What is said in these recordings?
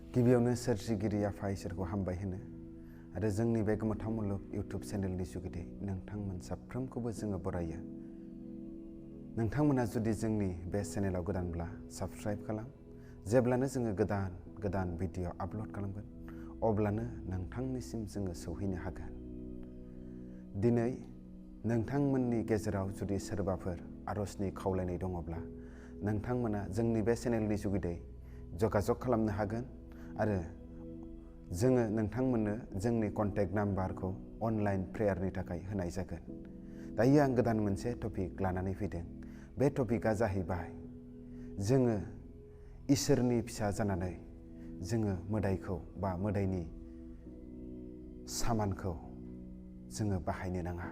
गिबियावनो सोरजिगिरि आफा इसोरखौ हामबाय होनो आरो जोंनि बे गोमोथाव मुलुग इउटुब चेनेलनि जुगिदि नोंथांमोन साफ्रोमखौबो जोङो बरायो। नोंथांमोना जुदि जोंनि बे चेनेलाव गोदानब्ला साबस्क्राइब खालाम। जेब्लानो जोङो गोदान भिडिअ आपल'ड खालामगोन अब्लानो नोंथांनिसिम जोङो सौहैनो हागोन। दिनै नोंथांमोननि गेजेराव जुदि सोरबाफोर आरजनि खावलायनाय दङब्ला नोंथांमोना जोंनि बे चेनेलनि जुगिदै जगाजग खालामनो हागोन आरो जोङो नोंथांमोननो जोंनि कन्टेक्ट नाम्बारखौ अनलाइन प्रेयारनि थाखाय होनाय जागोन। दायो आं गोदान मोनसे टपिक लानानै फैदों। बे टपिकआ जाहैबाय जोङो इसोरनि फिसा जानानै जोङो मोदायखौ बा मोदायनि सामानखौ जोङो बाहायनो नाङा।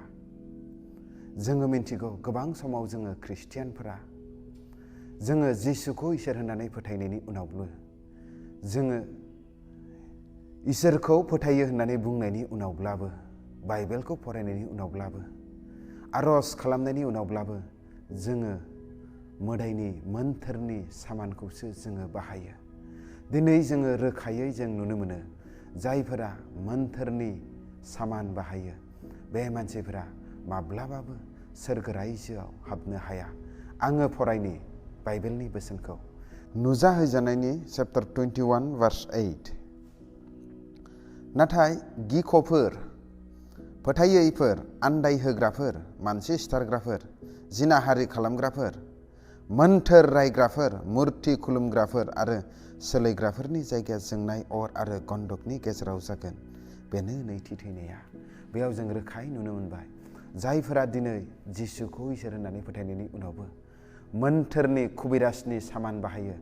जोङो मिन्थिगौ गोबां समाव जोङो ख्रिस्टियानफोरा जोङो जिसुखौ इसोर होननानै फोथायनायनि उनावबो जोङो इसोरखौ फोथायो होननानै बुंनायनि उनावब्लाबो बाइबेलखौ फरायनायनि उनावब्लाबो आरज खालामनायनि उनावब्लाबो जोङो मोदायनि मोन्थोरनि सामानखौसो जोङो बाहायो। दिनै जोङो रोखायै जों नुनो मोनो जायफोरा मोन्थोरनि सामान बाहायो बे मानसिफोरा माब्लाबाबो सोरगो रायजोआव हाबनो हाया। आङो फरायनि बाइबेलनि बोसोनखौ नुजाहैजानायनि चैप्टार 21 भार्स 8। नाथाय गिख'फोर, फोथायैफोर, आन्दायहोग्राफोर, मानसि सिथारग्राफोर, जिनाहारि खालामग्राफोर, मोन्थोर रायग्राफोर, मुर्ति खुलुमग्राफोर आरो सोलायग्राफोरनि जायगाया जोंनाय अर आरो गन्धकनि गेजेराव जागोन। बेनो नैथि थैनाया। बेयाव जों रोखायै नुनो मोनबाय जायफोरा दिनै जिसुखौ इसोर होननानै फोथायनायनि उनावबो मोन्थोरनि खुबिरासनि सामान बाहायो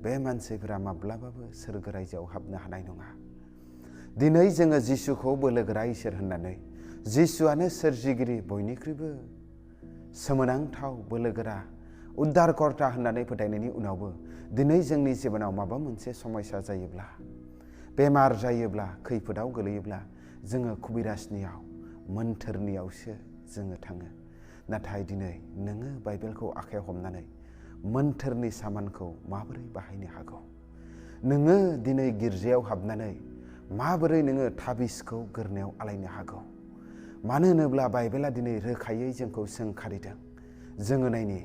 बे मानसिफोरा माब्लाबाबो सोरगो रायजोआव हाबनो हानाय नङा। दिनै जोङो जिसुखौ बोलोगोरा इसोर होननानै जिसुआनो सोरजिगिरि बयनिख्रुइबो सोमोनांथाव बोलोगोरा उद्धारकर्ता होननानै फोथायनायनि उनावबो दिनै जोंनि जिबनाव माबा मोनसे समस्या जायोब्ला, बेमार जायोब्ला, खैफोदाव गोलैयोब्ला जोङो खुबिरासनियाव मोन्थोरनियावसो जोङो थाङो। नाथाय दिनै नोङो बाइबेलखौ आखायाव हमनानै मोन्थोरनि सामानखौ माबोरै बाहायनो हागौ? नोङो दिनै गिर्जायाव हाबनानै माबोरै नोङो थाबिसखौ गोरनायाव आलायनो हागौ? मानो होनोब्ला बाइबेला दिनै रोखायै जोंखौ सोंखारिदों। जोङो नायनि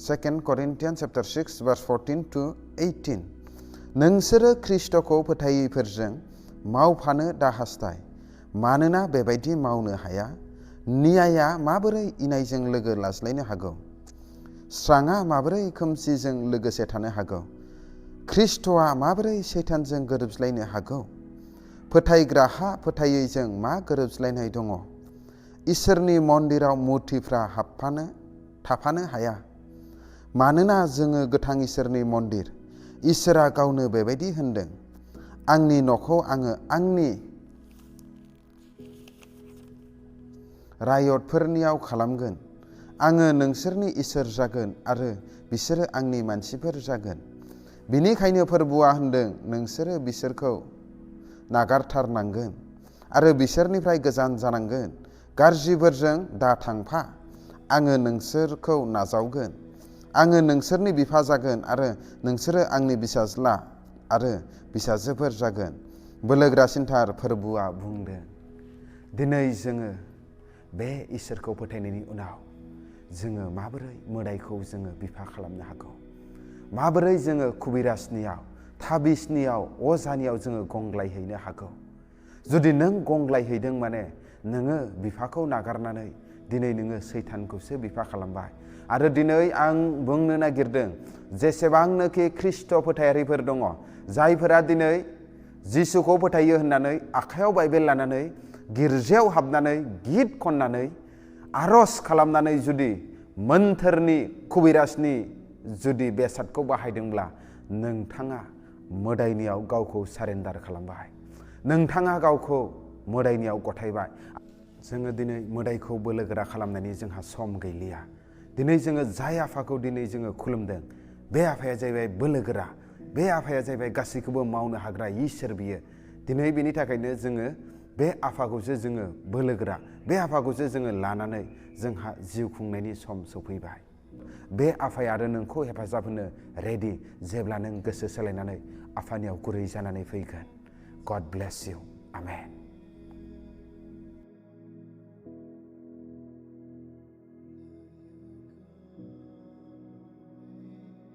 2 Corinthians chapter 6 verse 14 to 18। नोंसोरो ख्रिस्ट'खौ फोथायैफोरजों मावफानो दा हास्थाय, मानोना बेबायदि मावनो हाया। न्यायआ माबोरै इनायजों लोगो लाज्लायनो हागौ? स्राङा माबोरै खोमसिजों लोगोसे थानो हागौ? ख्रिस्ट'आ माबोरै सैतानजों गोरोबज्लायनो हागौ? फोथायग्राहा फोथायैजों मा गोरोबज्लायनाय दङ? इसोरनि मन्दिराव मुर्तिफ्रा थाफानो हाया। मानोना जोङो गोथां इसोरनि मन्दिर। इसोरा गावनो बेबायदि होनदों, आंनि न'खौ आङो आंनि रायतफोरनियाव खालामगोन। आङो नोंसोरनि इसोर जागोन आरो बिसोरो आंनि मानसिफोर जागोन। बिनिखायनो फोरबुआ होनदों, नोंसोरो बिसोरखौ नागारथारनांगोन आरो बिसोरनिफ्राय गोजान जानांगोन। गाज्रिफोरजों दा थांफा। आङो नोंसोरखौ नाजावगोन। आङो नोंसोरनि बिफा जागोन आरो नोंसोरो आंनि फिसाज्ला आरो फिसाजोफोर जागोन। बोलोग्रासिनथार फोरबुआ बुंदों। दिनै जोङो बे इसोरखौ फोथायनायनि उनाव जोङो माबोरै मोदायखौ जोङो बिफा खालामनो हागौ? माबोरै जोङो खुबिरासनियाव, थाबिसनियाव, अजानियाव जोङो गंग्लायहैनो हागौ? जुदि नों गंग्लायहैदों माने नोङो बिफाखौ नागारनानै दिनै नोङो सैतानखौसो बिफा खालामबाय। आरो दिनै आं बुंनो नागिरदों जेसेबांनोखि ख्रिस्ट' फोथायारिफोर दङ जायफोरा दिनै जिसुखौ फोथायो होननानै आखायाव बाइबेल लानानै गिर्जायाव हाबनानै गित खननानै आरज खालामनानै जुदि मोन्थोरनि खुबिरासनि जुदि बेसादखौ बाहायदोंब्ला नोंथाङा मोदायनियाव गावखौ सारेन्डार खालामबाय। नोंथाङा गावखौ मोदायनियाव गथायबाय। जोङो दिनै मोदायखौ बोलोगोरा खालामनायनि जोंहा सम गैलिया। दिनै जोङो जाय आफाखौ दिनै जोङो खुलुमदों बे आफाया जाहैबाय बोलोगोरा। बे आफाया जाहैबाय गासैखौबो मावनो हाग्रा इसोर बियो। दिनै बेनि थाखायनो जोङो बे आफाखौसो जोङो बोलोगोरा, बे आफाखौसो जोङो लानानै जोंहा जिउ खुंनायनि सम सफैबाय। बे आफाया आरो नोंखौ हेफाजाब होनो रेडि जेब्ला नों गोसो सोलायनानै आफानियाव गुरै जानानै फैगोन। गड ब्लेस इउ। आमेन।